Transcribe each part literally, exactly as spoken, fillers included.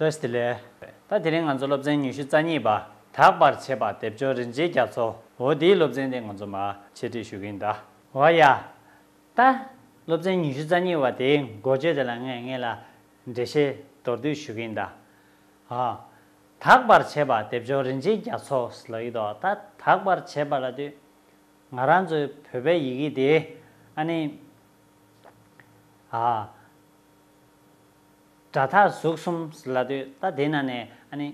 བཀྲ་ཤིས་བདེ་ལེགས། ད་དེ་རིང་ང་ཚོ་སློབ་ཚན་ཉི་ཤུ་རྩ་གཉིས་པ། དག་པར་བྱེད་པ་སྡེབ་སྦྱོར་རིན་ཆེན་རྒྱ་མཚོ། འོ་དེའི་སློབ་ཚན་དེ་ང་ཚོ་མར་འཆད་ཁྲིད་ཞུ་གི་ཡིན་ད། འོ་ཡ། ད་སློབ་ཚན་ཉི་ཤུ་རྩ་གཉིས་པ་དེའི་འགོ་བརྗོད་དེ་ལ་ངས་ངེད་ལ་འགྲེལ་བཤད་མདོར་བསྡུས་ཞུ་གི་ཡིན་ད། ཨ། དག་པར་བྱེད་པ་སྡེབ་སྦྱོར་རིན་ཆེན་རྒྱ་མཚོ་ལབ་ཀྱི་འདུག། ད་དག་པར་བྱེད་པ་ལབ་དུས། ང་རང་ཚོའི་བོད་པའི་ཡི་གེ་དེ་ཨ་ནི། ཨ། སྒྲ་དག་གཟུགས་གསུམ་ལབ་དུས་ད་དེ་ནང་ནས་ཨ་ནི།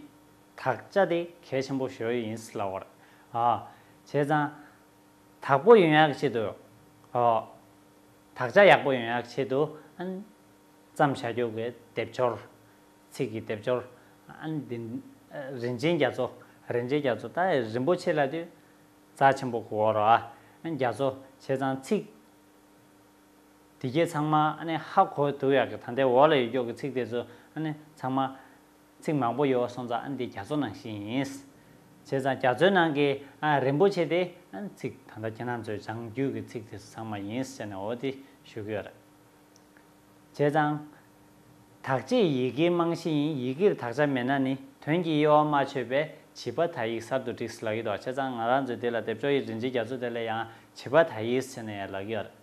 དག་ཆ་དེ་གལ་ཆེན་པོ་ཞེ་པོ་ཡིན་ལབ་པ་རེད། ཨ། བྱས་ཙང་། དག་པོ་ཡོང་ཡག་གི་ཆེད་དུ། ཨོ། དག་ཆ་ཡག་པོ་ཡོང་ཡག་གི་ཆེད་དུ་ཨ་ནི། བརྩམས་བཞག་རྒྱུ་གི་སྡེབ་སྦྱོར། ཚིག་གི་སྡེབ་སྦྱོར། ཨ་ནི་འདི། རིན་ཆེན་རྒྱ་མཚོ། རིན་ཆེན་རྒྱ་མཚོ་ད་རིན་པོ་ཆེ་ལབ་དུས། རྩ་ཆེན་པོ་གོ་རོགས་ཨ། ཨ་ནི་རྒྱ་མཚོ་བྱས་ཙང་ཚིག་དེ་གས་ཚང་མ་ཨ་ནི་ཧ་གོ་ཐུབ་ཡག་གི། ད་ལྟའི་འོག་ལ་ཡོད་རྒྱུ་གི་ཚིག་དེ་ཚོ་ཨ་ནི་ཚང་མ། ཚིག་མང་པོ་ཡོད་སོང་ཙང་ཨ་ནི་འདི་རྒྱ་མཚོ་ནང་བཞིན་ཡིན། བྱས་ཙང་རྒྱ་མཚོའི་ནང་གི་ཨ་རིན་པོ་ཆེ་དེ་ཨ་ནི་ཚིག་ད་ལྟ་ཁྱེད་རང་ཚོས་སྦྱང་རྒྱུ་གི་ཚིག་དེ་ཚོ་ཚང་མ་ཡིན་ཟེར་ནས་འོ་དེ་ཞུ་གི་ཡོད་རེད། བྱས་ཙང་། དག་བྱེད་ཡི་གེའི་རྨང་གཞི་ཡིན། ཡི་གེར་དག་ཆ་མེད་ན་ནི། དོན་གྱི་དབྱེ་བ་མ་ཆོད་པས། བྱིས་པ་དག་ཡིག་གསར་དུ་བསྒྲིགས་ལབ་ཀྱི་འདུག། བྱས་ཙང་ང་རང་ཚོས་དེ་ལ་སྡེབ་སྦྱོར་ཡི་རིན་ཆེན་རྒྱ་མཚོ་དེ་ལ་ཡང་བྱིས་པ་དག་ཡིག་ཟེར་ནས་ཡང་ལབ་ཀྱི་ཡོད་རེད།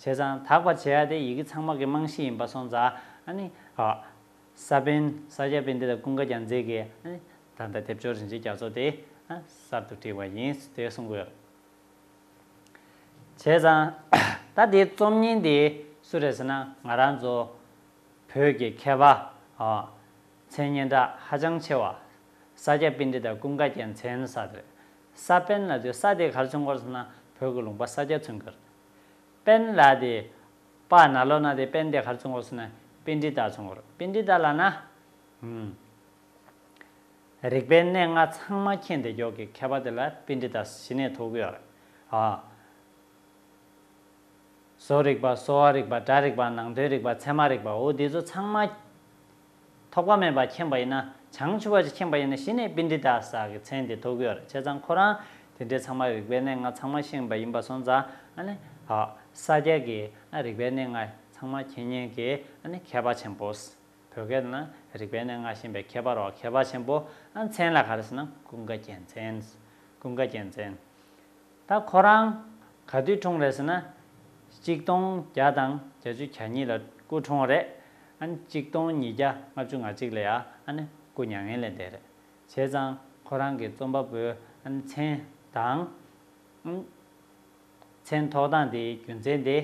བྱས་ཙང་དག་པར་བྱེད་ཡ་དེ་ཡི་གེ་ཚང་མ་གི་རྨང་གཞི་ཡིན་པ་སོང་ཙང་ཨ་ནི། ཨ། ས་པཎ་ས་སྐྱ་པཎྜི་ཏ་ཀུན་དགའ་རྒྱལ་མཚན་གྱིས་ཨ་ནི། ད་ལྟ་སྡེབ་སྦྱོར་རིན་ཆེན་རྒྱ་མཚོ་དེ་ཨ་གསར་དུ་བསྒྲིགས་པ་ཡིན་དེ་གསུང་གི་ཡོད་རེད། བྱས་ཙང་། ད་དེའི་རྩོམ་སྙིང་དེ་སུ་རེད་ཟེར་ན་ང་རང་ཚོ་བོད་ཀྱི་མཁས་པ། ཨ། མཚན་སྙན་གྲགས་ཧ་ཅང་ཆེ་བ། ས་སྐྱ་པཎྜི་ཏ་ཀུན་དགའ་རྒྱལ་མཚན་ཟེར་དེ་རེད། ས་པཎ་ལབ་དུས་ས་དེ་ག་རེ་མཚོན་གྱི་ཡོད་རེད་ཟེར་ན་བོད་ཀྱི་ལུང་པ་ས་སྐྱ་མཚོན་གྱི་ཡོད་རེད། པཎ་ལབ་དེ། པ་ན་ལོ་ན་དེ་པཎ་དེ་ག་རེ་མཚོན་གྱི་ཡོད་རེད་ཟེར་ན་པཎྜི་ཏ་མཚོན་གྱི་ཡོད་རེད། པཎྜི་ཏ་ལབ་ན། ཧུམ། རིག་པའི་གནས་ལྔ་ཚང་མ་མཁྱེན་བསྡད་ཀྱོག་གི་མཁས་པ་དེ་ལ་པཎྜི་ཏ་ཞེས་ནས་ཐོགས་ཀྱི་ཡོད་རེད། ཨ། བཟོ་རིག་པ། གསོ་བ་རིག་པ། སྒྲ་རིག་པ། ནང་དོན་རིག་པ། ཚད་མ་རིག་པ། འོ་འདི་ཚོ་ཚང་མ་ཐོགས་པ་མེད་པ་མཁྱེན་པ་ཡིན་ན། བྱང་ཆུབ་པ་ཅིག་མཁྱེན་པ་ཡིན་ན་ཞེས་ནས་པཎྜི་ཏ་ཟེར་གི་མཚན་དེ་ཐོགས་ཀྱི་ཡོད་རེད། བྱས་ཙང་ཁོ་རང་དེ་འདྲའི་ཚང་མ་རིག་པའི་གནས་ལྔ་ཚང་མ་ཤེས་པ་ཡིན་པ་སོང་ཙང་ཨ་ནི། ཨ། ས་སྐྱ་གི་ཨ་རིག་པའི་གནས་ལྔ་ཚང་མ་མཁྱེན་མཁན་གྱི་ཨ་ནི་མཁས་པ་ཆེན་པོ། བོད་སྐད་ནང་རིག་པའི་གནས་ལྔ་ཤེས་པའི་མཁས་པ་རོ། མཁས་པ་ཆེན་པོ། ཨ། མཚན་ལ་ག་རེ་ཟེར་ན་ཀུན་དགའ་རྒྱལ་མཚན། ཀུན་དགའ་རྒྱལ་མཚན། ད་ཁོ་རང་ག་དུས་འཁྲུངས་རེད་ཟེར་ན། གཅིག་སྟོང་བརྒྱ་དང་བརྒྱད་ཅུ་གྱ་གཉིས་ལ་སྐུ་འཁྲུངས་རེད། ཨ་ནི་གཅིག་སྟོང་ཉིས་བརྒྱ་ལྔ་བཅུ་ང་གཅིག་ལ་ཡ་ཨ་ནི་སྐུ་མྱ་ངན་ལས་འདས་རེད། བྱས་ཙང་ཁོ་རང་གི་རྩོམ་པ་པོའི་ཨ་ནི་མཚན་དང་། ཨ། མཚན་ཐོགས་སྟངས་དེའི་རྒྱུ་མཚན་དེ་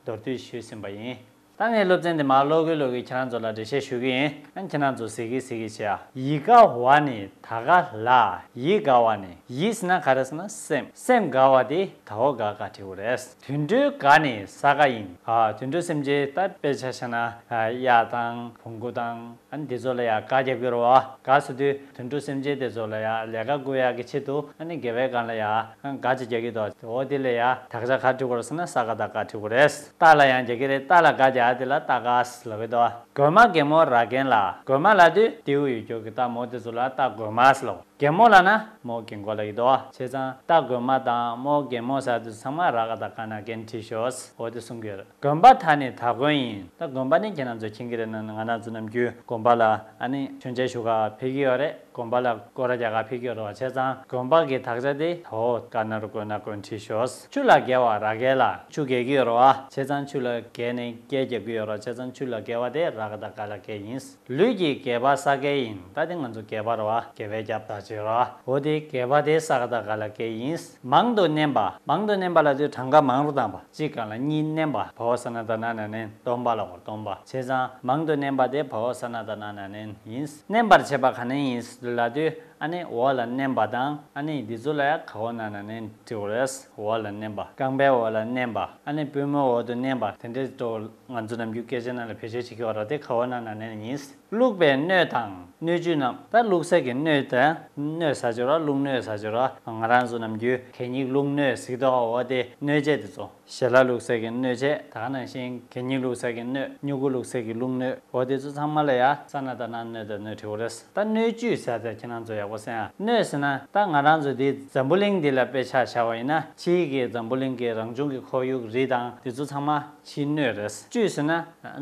མདོར་བསྡུས་ཞུས་ཟིན་པ་ཡིན། ད་ངས་སློབ་ཚན་དེ་མར་ཀློག་གི་ཀློག་གི་ཁྱེད་རང་ཚོ་ལ་འགྲེལ་བཤད་ཞུ་གི་ཡིན། ཨ། ཁྱེད་རང་ཚོ་གཟིགས་གི་གཟིགས་གི་བྱེད་ཨ། ཡིད་དགའ་བ་ནི་ད་ག་ལ། ཡིད་དགའ་བ་ནི། ཡིད་ཟེར་ན་ག་རེ་ཟེར་ན་སེམས། སེམས་དགའ་བ་དེ་ད་འོ་ག་ག་བྲིས་དགོས་རེད། དུད་འགྲོའི་དགའ་ནི་ས་དགའ་ཡིན། ཨ། དུད་འགྲོ་སེམས་ཅན་ད་དཔེ་ཆ་བཞག་ན་ཨ་གཡག་དང་བོང་གུ་དང་། ཨ་ནི་འདི་ཚོ་ལ་ཡང་དགའ་རྒྱག་གི་རེད་བ། དགའ་ཟེར་དུས་དུད་འགྲོ་སེམས་ཅན་དེ་ཚོ་ལ་ཡང་ལས་ཀ་བསྐུལ་ཡག་གི་ཆེད་དུ་ཨ་ནི་དགེ་བའི་སྒང་ལ་ཡང་དགའ་ཅིག་རྒྱག་གི་འདུག། འོ་དེ་ལ་ཡང་དག་ཆ་ག་བྲིས་དགོས་རེད་ཟེར་ན་ས་དགའ་ད་དགའ་བྲིས་དགོས་རེད། རྟ་ལ་ཡང་རྒྱག་གི་རེད། རྟ་ལ་དགའ་རྒྱག་དེ་ལ་རྟ་དགའ་ལབ་ཀྱི་འདུག། རྒོད་མ་རྒན་མོ་ར་རྒན་ལ། རྒོད་མ་ལབ་དུས་རྟེའུ་ཡོད་རྒྱུ་གི་རྟ་མོ་དེ་ཚོ་ལ་རྟ་རྒོད་མ་ལབ། རྒན་མོ་ལབ་ན་མོ་རྒན་གོག་ལབ་ཀྱི་འདུག། བྱས་ཙང་རྟ་རྒོད་མ་དང་མོ་རྒན་མོ་ཟེར་དུས་ཚང་མ་ར་ག་ད་ག་ན་རྒན་བྲིས་ཤོག། འོ་དེ་གསུང་གི་ཡོད་རེད། དགོན་པ་ད་ནི་ད་དགོན་ཡིན། ད་དགོན་པ་ནི་ཁྱེད་རང་ཚོ་མཁྱེན་གྱི་རེད། ན་ང་རང་ཚོ་ནམ་རྒྱུན་དགོན་པ་ལ་ཨ་ནི་མཆོད་མཇལ་ཞུ་ག་ཕེབས་ཀྱི་ཡོད་རེད། དགོན་པ་ལ་སྐོར་ར་རྒྱག་ག་ཕེབས་ཀྱི་ཡོད་རེད་བ། བྱས་ཙང་དགོན་པ་གི་དག་ཆ་དེ་ད་འོ་ག་ན་རུ་དགོན་ན་དགོན་བྲིས་ཤོག། ཆུ་ལ་བརྒལ་བ་ར་བརྒལ་ལ། ཆུ་བརྒལ་གྱི་ཡོད་རེད་བ། བྱས་ཙང་ཆུ་ལ་བརྒལ་ནས་བརྒལ་རྒྱག་གི་ཡོད་རེད་བ། བྱས་ཙང་ཆུ་ལ་བརྒལ་བ་དེ་ར་ག་ད་ག་ལ་བརྒལ་ཡིན། ལུས་ཀྱི་སྒལ་པ་ས་དགེ་ཡིན། ད་དེ་ང་ཚོ་སྒལ་པ་རེད་བ། སྒལ་པའི་རྒྱབ་དག་ཅིག་རེད་བ། འོ་དེ་སྒལ་པ་དེ་ས་ག་ད་ག་ལ་དགེ་ཡིན། མང་དུ་མནན་པ། མང་དུ་མནན་པ་ལབ་དུས་གྲངས་ཀ་མང་རུ་བཏང་བ། གཅིག་སྒང་ལ་གཉིས་མནན་པ། བ་འོག་ས་ན་བཏགས་ན་ན་ནན་སྡོམ་པ་ལབ་དགོས། སྡོམ་པ། བྱས་ཙང་མང་དུ་མནན་པ་དེ་བ་འོག་ས་ན་བཏགས་ན་ན་ནན་ཡིན། མནན་པར་བྱེད་པ་ག་ནས་ཡིན་ལབ་དུས་ཨ་ནི་འོག་ལ་མནན་པ་དང་ཨ་ནི་འདི་ཚོ་ལ་ཡང་བ་འོག་ན་ན་ནན་འབྲི་དགོས་རེད། འོག་ལ་མནན་པ། རྐང་པའི་འོག་ལ་མནན་པ། ཨ་ནི་པུས་མོའི་འོག་ཏུ་མནན་པ། དེ་འདྲའི་འགྲོ། ང་ཚོ་ནམ་རྒྱུན་སྐད་ཆ་ནང་ལ་བེད་སྤྱོད་བྱེད་ཀྱི་ཡོད་རེད་དེ། བ་འོག་ན་ན་ནན་ཡིན། བླུགས་པའི་སྣོད་དང་སྣོད་བཅུད་རྣམས། ད་བླུགས་སའི་གི་སྣོད་དང་། སྣོད་ཟེར་གྱི་རེད་བ། བླུགས་སྣོད་ཟེར་གྱི་རེད་བ། ང་རང་ཚོ་ནམ་རྒྱུན་གད་སྙིགས་བླུགས་སྣོད་ཟེར་གྱི་འདུག། འོ་དེ་སྣོད་ཆས་དེ་ཚོ། ཞལ་ལག་བླུགས་སའི་གི་སྣོད་ཆས། ད་ག་ནང་བཞིན་གད་སྙིགས་བླུགས་སའི་གི་སྣོད། སྨྱུ་གུ་བླུགས་སའི་གི་བླུགས་སྣོད། འོ་དེ་ཚོ་ཚང་མ་ལ་ཡ་ས་ན་བཏགས་ན་སྣོད་དང་སྣོད་བྲི་དགོས་རེད། ད་སྣོད་བཅུད་ཟེར་དེ་ཁྱེད་རང་ཚོ་ཡག་པོ་གསན་ཨ། སྣོད་ཟེར་ན་ད་ང་རང་ཚོ་འདི་འཛམ་བུ་གླིང་འདི་ལ་དཔེ་ཆ་བཞག་པ་ཡིན་ན། ཕྱིའི་གི་འཛམ་བུ་གླིང་གི་རང་བྱུང་གི་ཁོར་ཡུག་རི་དང་དེ་ཚོ་ཚང་མ་ཕྱིའི་སྣོད་རེད། བཅུད་ཟེར་ན་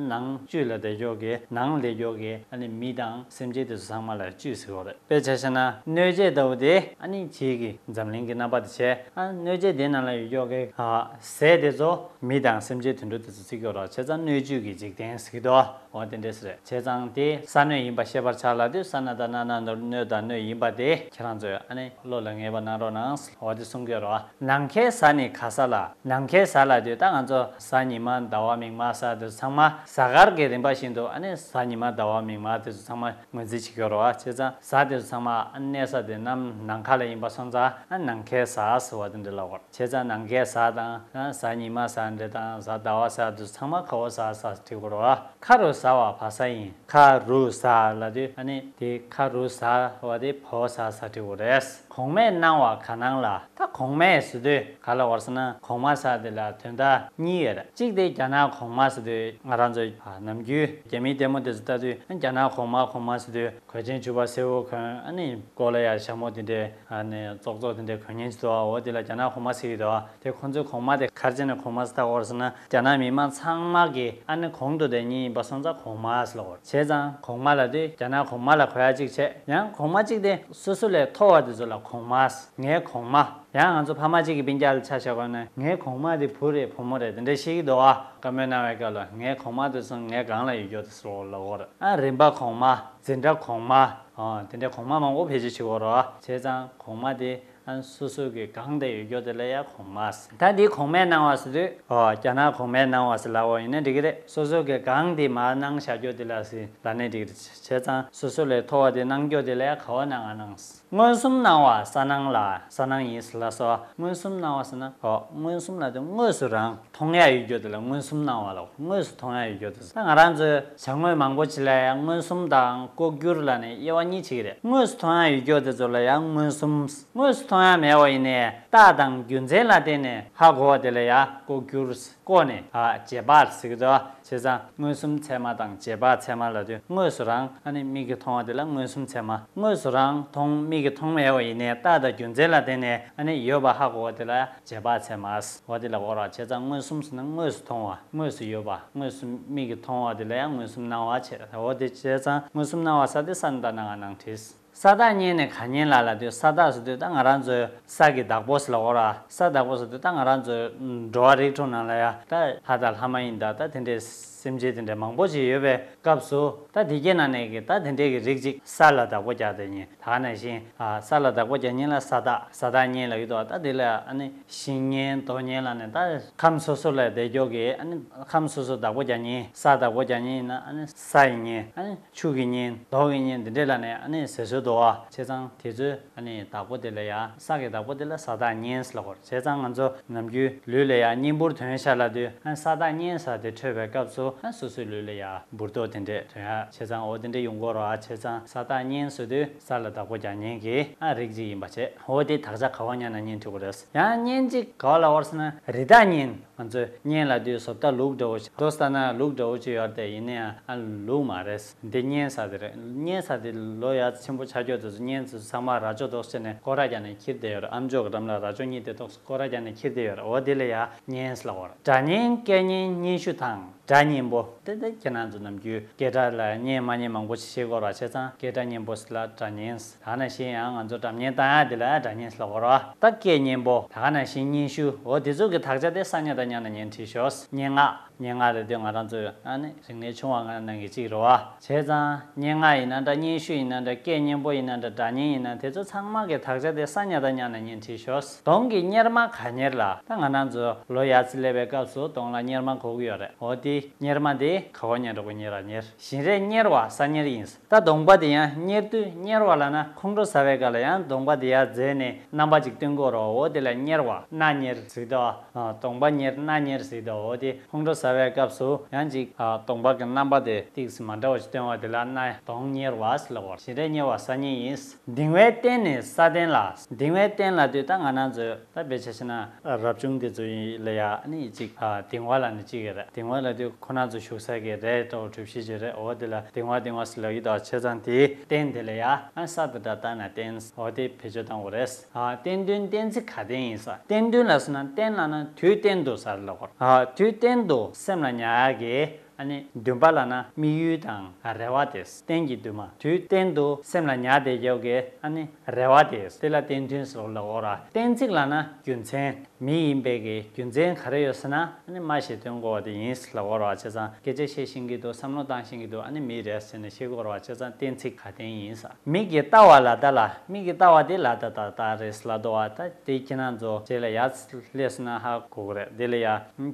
ནང་བཅུད་ལ་བསྡད་ཀྱོག་གི། ནང་ལ་བསྡད་ཀྱོག་གི། ཨ་ནི་མི་དང་སེམས་ཅན་དེ་ཚོ་ཚང་མ་ལ་བཅུད་ཟེར་བ་རེད། དཔེ་ཆ་བཞག་ན་སྣོད་སྤྱད་ལྟ་བུ་དེ་ཨ་ནི་ཕྱིའི་གི་འཛམ་གླིང་གི་རྣམ་པ་དེ་བྱས། ཨ་སྣོད་སྤྱད་དེ་ནང་ལ་ཡོད་ཀྱོག་གི་ཨ་ཟས་དེ་ཚོ་མི་དང་སེམས་ཅན་དུད་འགྲོ་དེ་ཚོ་བརྩི་ཀྱོག་རེད། བྱས་ཙང་སྣོད་བཅུད་ཀྱི་འཇིག་རྟེན་ཟེར་གྱི་འདུག་འོ་དེ་འདྲས་རེད། བྱས་ཙང་དེ་ས་སྣོད་ཡིན་པ་ཤེས་པར་བྱ་ལབ་དུས་ས་ན་ད་ན་ན་ནོར་སྣོད་དང་སྣོད་ཡིན་པ་དེ་ཁྱེད་རང་ཚོས་ཨ་ནི་བློ་ལ་ངེས་པ་གནང་རོགས་གནང་། འོ་དེ་གསུང་གི་ཡོད་རེད་བ། ནམ་མཁའི་གཟའ་ནི་ག་ས་ལ། ནམ་མཁའི་གཟའ་ལབ་དུས་ད་ང་ཚོ་གཟའ་ཉི་མ་ཟླ་བ་མིག་དམར་ཟེར་དེ་ཚང་མ་གཟའ་སྐར་གྱི་རིམ་པ་བཞིན་དུ་ཨ་ནི་གཟའ་ཉི་མ་ཟླ་བ་མིག་དམར་དེ་ཚོ་ཚང་མ་ངོས་འཛིན་བྱེད་ཀྱི་ཡོད་རེད་བ། བྱས་ཙང་གཟའ་དེ་ཚོ་ཚང་མ་ཨ་ནི་གནས་ས་དེ་གནམ་ནམ་མཁའ་ལ་ཡིན་པ་སོང་ཙང་ཨ་ནི་ནམ་མཁའི་གཟའ་ཟེར་བ་དེ་འདྲ་ལབ་དགོས་རེད། བྱས་ཙང་ནམ་མཁའི་གཟའ་དང་ཨ་གཟའ་ཉི་མ་ཟེར་འདྲ་དང་གཟའ་ཟླ་བ་ཟེར་དེ་ཚོ་ཚང་མ་ག་བོ་གཟའ་ཟེར་བྲིས་དགོས་རེད་བ། ཁ་རུ་གཟའ་བ་བ་ས་ཡིན། ཁ་རུ་གཟའ་ལབ་དུས་ཨ་ནི་དེ་ཁ་རུ་གཟའ་བ་དེ་བ་བོ་གཟའ་ཟེར་བྲིས་དགོས་རེད། གོང་མས་གནང་བ་ག་གནང་ལ། ད་གོང་མས་ཟེར་དུས་ག་ལ་བར་ཟེར་ན་གོང་མ་ཟེར་དེ་ལ་དོན་དག་གཉིས་ཡོད་རེད། གཅིག་དེ་རྒྱ་ནག་གོང་མ་ཟེར་དུས་ང་རང་ཚོ་ནམ་རྒྱུན་རྒྱ་མིའི་ལྟད་མོ་དེ་ཚོ་ལྟ་དུས་རྒྱ་ནག་གོང་མ་གོང་མ་ཟེར་དུས་གོས་ཆེན་ཕྱུ་པ་སེར་པོ་གོན། ཨ་ནི་མགོ་ལ་ཡ་ཞྭ་མོ་དེ་འདྲའི་ཨ་ནི་ཙོག་ཙོག་དེ་འདྲའི་གོན་མཁན་ཅིག་འདུག་འོ་དེ་ལ་རྒྱ་ནག་གོང་མ་ཟེར་གྱི་འདུག་དེ་ཁོང་ཚོའི་གོང་མ་དེ་ག་རེ་བྱས་ནས་གོང་མ་ཟེར་བཏགས་པ་རེད་ཟེར་ན་རྒྱ་ནག་མི་མང་ཚང་མ་གི་ཨ་ནི་གོང་དུ་བསྡད་མཁན་ཡིན་པ་སོང་ཙང་གོང་མ་ཟེར་ལབ་དགོས་རེད། བྱས་ཙང་གོང་མ་ལབ་དུས་རྒྱ་ནག་གོང་མ་ལ་གོ་ཡ་གཅིག་བྱས། ཡང་གོང་མ་གཅིག་དེ་སོ་སོ་ལས་མཐོ་བ་དེ་ཚོ་ལ་གོང་མ། ངའི་གོང་མ། ཡང་ང་ཚོ་ཕ་མ་གཅིག་གི་སྤུན་ཀྱག་ལ་ཆ་བཞག་པ་ན་ངའི་གོང་མ་དེ་བུ་རེད་བུ་མོ་རེད་དེ་འདྲ་བཤད་ཀྱི་འདུག་ཨ། བཀའ་མོལ་གནང་བའི་སྐབས་ལ་ངའི་གོང་མ་དེ་ཚོ་ངའི་སྒང་ལ་ཡོད་རྒྱུ་དེ་ཚོ་ལབ་དགོས་རེད། ཨ་རིམ་པ་གོང་མ། འཛིན་གྲྭ་གོང་མ། ཨ་དེ་འདྲའི་གོང་མ་མང་པོ་བེད་སྤྱོད་བྱེད་དགོས་རེད་བ། བྱས་ཙང་གོང་མ་དེ་ཨ་སོ་སོ་གི་སྒང་དེ་ཡོད་རྒྱུ་དེ་ལ་ཡ་གོང་མ་ཟེར། ད་འདི་གོང་མས་གནང་བ་ཟེར་དུས་ཨོ་རྒྱ་ནག་གོང་མས་གནང་བ་ཟེར་ལབ་པ་ཡིན་ན་འགྲིག་གི་རེད། སོ་སོ་གི་སྒང་དེ་མར་གནང་བཞག་རྒྱུ་དེ་ལ་ཟེར་ལབ་ན་འགྲིག་གི་རེད། བྱས་ཙང་སོ་སོ་ལས་མཐོ་བ་དེ་གནང་རྒྱུ་དེ་ལ་ཡ་ག་བ་གནང་ང་གནང་ཟེར། མངོན་སུམ་གནང་བ་གསལ་སྣང་ལ། གསལ་སྣང་ཡིན་ཟེར་ལབ་སོང་། མངོན་སུམ་གནང་བ་ཟེར་ན་ཨོ་མངོན་སུམ་ལབ་དུས་དངོས་སུ་རང་མཐོང་ཡ་ཡོད་རྒྱུ་དེ་ལ་མངོན་སུམ་གནང་བ་ལབ། དངོས་སུ་མཐོང་ཡ་ཡོད་རྒྱུ་དེ། ད་ང་རང་ཚོའི་བྱ་དངོས་མང་པོ་ཅིག་ལ་ཡང་མངོན་སུམ་དང་ལྐོག་གྱུར་ལབ་ནས་དབྱེ་བ་གཉིས་ཕྱེ་གི་རེད། དངོས་སུ་མཐོང་ཡ་ཡོད་རྒྱུ་དེ་ཚོ་ལ་ཡང་མངོན་སུམ། དངོས་སུ་མཐོང་ཡ་མེད་པ་ཡིན་ནའི་རྟགས་དང་རྒྱུ་མཚན་ལ་བརྟེན་ནས་ཧ་གོ་བ་དེ་ལ་ཡང་ལྐོག་གྱུར། ལྐོག་ནས་ཨ་རྗེས་དཔག་ཟེར་གི་འདུག་བྱས་ཙང་མངོན་སུམ་ཚད་མ་དང་རྗེས་དཔག་ཚད་མ་ལབ་དུས་དངོས་སུ་རང་ཨ་ནི་མིག་གིས་མཐོང་བ་དེ་ལ་མངོན་སུམ་ཚད་མ། དངོས་སུ་རང་མཐོང་མིག་གིས་མཐོང་མེད་པ་ཡིན་ནའི་རྟགས་དང་རྒྱུ་མཚན་ལ་བརྟེན་ནས་ཨ་ནི་ཡོད་པ་ཧ་གོ་བ་དེ་ལ་རྗེས་དཔག་ཚད་མ། འོ་དེ་ལ་གོ་ར། བྱས་ཙང་མངོན་སུམ་ཟེར་ན་དངོས་སུ་མཐོང་བ། དངོས་སུ་ཡོད་པ། དངོས་སུ་མིག་གིས་མཐོང་བ་དེ་ལ་ཡང་མངོན་སུམ་སྣང་བ་བྱས། འོ་དེ་བྱས་ཙང་མངོན་སུམ་སྣང་བ་ཟེར་དེ་ས་ན་ད་ན་ང་ནང་བྲིས། ས་བདག་གཉེན་ནི་ག་གཉེན་ལ་ལབ་དུས་ས་བདག་ཟེར་དུས་ད་ང་རང་ཚོའི་ས་གི་བདག་པོ་ཟེར་ལབ་དགོས་ར། ས་བདག་པོ་ཟེར་དུས་ད་ང་རང་ཚོའི་འགྲོ་བ་རིགས་དྲུག་ནང་ལ་ཡ་ད་ལྷ་དང་ལྷ་མ་ཡིན་དང་ད་དེ་འདྲའི་སེམས་ཅན་དེ་འདྲ་མང་པོ་ཞིག་ཡོད་པའི་སྐབས་སུ་ད་དེ་གའི་ནང་ནས་ཀྱི་ད་དེ་འདྲའི་གི་རིགས་གཅིག་ས་ལ་བདག་པོ་རྒྱག་དེ་ཉིད་ད་ག་ནང་བཞིན་ས་ལ་བདག་པོ་རྒྱག་ཉིད་ལ་ས་བདག་ས་བདག་གཉེན་ལབ་ཀྱི་འདུག་ད་དེ་ལ་ཨ་ནི་ཤིང་གཉེན་རྡོ་གཉེན་ལབ་ནས་ད་ཁམས་སོ་སོ་ལ་བསྡད་རྒྱུ་གི་ཨ་ནི་ཁམས་སོ་སོ་བདག་པོ་རྒྱག་ཉིད་ས་བདག་པོ་རྒྱག་ཉིད་ཡིན་ན་ཨ་ནི་ས་ཡི་གཉེན་ཨ་ནི། ཆུ་གི་གཉེན། རྡོ་གི་གཉེན་འདི་འདྲས་ལ་ནས་ཨ་ནི་ཟེར་སྲོལ་འདུག་བ། བྱས་ཙང་དེ་ཚོའི་ཨ་ནི་བདག་པོ་དེ་ལ་ཡ་ས་གི་བདག་པོ་དེ་ལ་ས་བདག་གཉེན་ཟེར་ལབ་དགོས་རེད། བྱས་ཙང་ང་ཚོ་ནམ་རྒྱུན་ལུས་ལ་ཡ་གཉེན་པོར་དོན་ཤག་ལབ་དུས་ཨ་ནི་ས་བདག་གཉེན་ཟེར་དེ་འཕྲོད་པའི་སྐབས་སུ་ཨ་ནི་སོ་སོའི་ལུས་ལ་ཡ་འབུར་ཏོག་དེ་འདྲས་དོན་ཡ། བྱས་ཙང་འོ་དེ་འདྲས་ཡོང་གི་ཡོད་རེད་བ། བྱས་ཙང་ས་བདག་གཉེན་ཟེར་དུས་ས་ལ་བདག་པོ་རྒྱག་མཁན་གྱི་ཨ་རིགས་གཅིག་ཡིན་པ་བྱས། འོ་དེ་དག་ཆ་ག་བ་ཉར་ན་གཉེན་འགྲིག་གི་རེད། ཡང་གཉེན་གཅིག་ག་བ་ལབ་དགོས་རེད་ཟེར་ན་རི་དྭགས་གཉེན། ང་ཚོས་གཉེན་ལབ་དུས་བཟོ་ལྟ་ལུག་འདྲ་བོ་ཞིག་མདོར་བསྡུས་ན་ལུག་འདྲ་བོ་ཅིག་ཡོད་རེད་དེ། ཡིན་ན་ཡང་ཨ་ལུག་མ་རེད། འདི་གཉན་ས་དེ་རེད། གཉན་ས་དེ་ལོ་ཡ་ཆེན་པོ་ཆགས་ཀྱོག་དེ་ཚོ་གཉན་དེ་ཚོ་ཚང་མ་རྭ་ཅོ་ཏོག་བྱས་ནས་སྐོར་ར་རྒྱག་ནས་འཁྱེར་བསྡད་ཡོད་རེད། ཨམ་ཅོག་གི་འགྲམ་ལ་རྭ་ཅོ་གཉིས་དེ་ཏོག་སྐོར་ར་རྒྱག་ནས་འཁྱེར་བསྡད་ཡོད་རེད། འོ་དེ་ལ་ཡ་གཉན་ལབ་དགོས་རེད། སྒྲ་གཉན་སྐད་གཉན་གཉན་ཤུ་དང་སྒྲ་གཉན་པོ། དེ་དེ་ཁྱེད་རང་ཚོ་ནམ་རྒྱུན་སྐད་སྒྲ་ལ་གཉན་མ་གཉན་མང་པོ་ཞིག་ཤེས་དགོས་རེད། བྱས་ཙང་སྐད་སྒྲ་གཉན་པོ་ཟེར་ལ་སྒྲ་གཉན། ད་ནང་བཞིན་ཡང་ང་ཚོ་སྒྲ་སྙན་བཏང་ཡ་དེ་ལ་སྒྲ་གཉན་ཟེར་ལབ་དགོས་རེད། ད་སྐད་གཉན་པོ། ད་ག་ནང་བཞིན་གཉན་ཤུ། འོ་དེ་ཚོ་གི་དག་ཆ་དེ་ས་ཉ་དང་ཉ་ན་གཉན་བྲིས་ཤོག་སྙན་ངག་སྙན་ངག་རེད་དེ་ང་རང་ཚོའི་ཨ་ནི་རིག་གནས་ཆུང་བ་ལྔ་ནང་གི་གཅིག་རེད་བ། བྱས་ཙང་སྙན་ངག་ཡིན་ན་འདྲ། གཉན་ཤུ་ཡིན་ན་འདྲ། སྐད་གཉན་པོ་ཡིན་ན་འདྲ། སྒྲ་གཉན་ཡིན་ན། དེ་ཚོ་ཚང་མ་གི་དག་ཆ་དེ་ས་ཉ་དང་ཉ་ན་གཉན་བྲིས་ཤོག་གདོང་གི་གཉེར་མ་ག་གཉེར་ལ། ད་ང་རང་ཚོ་ལོ་ཡར་ཚེས་སླེབས་པའི་སྐབས་སུ་གདོང་ལ་གཉེར་མ་དགོས་ཀྱི་ཡོད་རེད། འོ་དེ་གཉེར་མ་དེ་ག་བ་གཉེར་འགྲོ་དགོས། གཉེར་ར་གཉེར། བཞིན་རས་གཉེར་བ་ས་གཉེར་ཡིན། ད་གདོང་པ་དེ་ཡང་གཉེར་དུས་གཉེར་བ་ལབ་ན་ཁོང་ཁྲོ་ཟ་བའི་སྐབས་ལ་ཡང་གདོང་པ་དེ་ཡར་འཛེགས་ནས་རྣམ་པ་ཅིག་སྟོན་གྱི་ཡོད་རེད། འོ་དེ་ལ་གཉེར་བ། སྣ་གཉེར་ཟེར་གྱི་འདུག་གདོང་པ་གཉེར་སྣ་གཉེར་ཟེར་གྱི་འདུག་འོ་དེ་ཁོང་ཁྲོ་ཟ་བའི་སྐབས་སུ་ཡང་ཅིག་གདོང་པ་གི་རྣམ་པ་དེ་ཏོག་ཙམ་མ་འདྲ་བ་ཞིག་སྟོན་པ་དེ་ལ་སྣ་གདོང་གཉེར་བ་ཟེར་ལབ་དགོས་རེད། བཞིན་རས་གཉེར་བ་ས་གཉེར་ཡིན། གདིང་བའི་རྟེན་ནི་ས་རྟེན་ལ། གདིང་བའི་རྟེན་ལབ་དུས་ད་ང་རང་ཚོས་ད་དཔེ་ཆ་བཞག་ན་རབ་བྱུང་དེ་ཚོ་ཡིན་ལ་ཡ་ཨ་ནི་ཅིག་གདིང་བ་ལབ་ནི་ཅིག་ཡོད་རེད། གདིང་བ་ལབ་དུས་ཁོ་རང་ཚོ་བཞུགས་ས་གི་རས་འདྲ་བོ་གྲུ་བཞི་ཅིག་རེད། འོ་དེ་ལ་གདིང་བ་གདིང་བ་ཟེར་ལབ་ཀྱི་འདུག་བྱས་ཙང་དེའི་རྟེན་དེ་ལ་ཡ་ཨ་ས་དང་སྒྲ་སྟ་ན་རྟེན། འོ་དེ་བེད་སྤྱོད་བཏང་དགོས་རེད། རྟེན་འདུན་གཏན་ཚིགས་ག་རྟེན་ཡིན་ས། གཏན་འདུན་ལབ་ཟེར་ན་གཏན་ལབ་ན་དུས་གཏན་དུ་ཟེར་ལབ་དགོས་རེད། དུས་གཏན་དུ་སེམས་ལ་ཉར་ཡག་གི་ཨ་ནི་འདུན་པ་ལབ་ན་དམིགས་ཡུལ་དང་རེ་བ་དེ། རྟེན་གྱི་འདུན་མ། དུས་གཏན་དུ་སེམས་ལ་ཉར་བསྡད་རྒྱུ་གི་ཨ་ནི་རེ་བ་དེ། དེ་ལ་གཏན་ཚིགས་ལབ་ལབ་དགོས་རེད། གཏན་ཚིགས་ལབ་ན་རྒྱུ་མཚན། མི་ཡིན་པའི་གི་རྒྱུ་མཚན་ག་རེ་ཡོད་ཟེར་ན། ཨ་ནི་མ་ཞེས་སྟོན་དགོས་པ་དེ་ཡིན་ལབ་དགོས་རེད་བ། བྱས་ཙང་སྐད་ཆ་བཤད་ཤེས་ཀྱི་འདུག་བསམ་བློ་བཏང་ཤེས་ཀྱི་འདུག་ཨ་ནི་མི་རེད་ཟེར་ནས་ཤེས་དགོས་རེད་བ། བྱས་ཙང་གཏན་ཚིགས་ག་གཏན་ཡིན་ཟེར། མིག་གིས་ལྟ་བ་ལ་ད་ལ། མིག་གིས་ལྟ་བ་དེ་ལ་ད་ད་ད་རེད་ལབ་འདུག་བ། ད་དེ་ཁྱེད་རང་ཚོ་རྗེས་ལ་ཡར་སླེབས་སོང་ན་ཧ་གོ་གི་རེད། དེ་ལ་ཡ་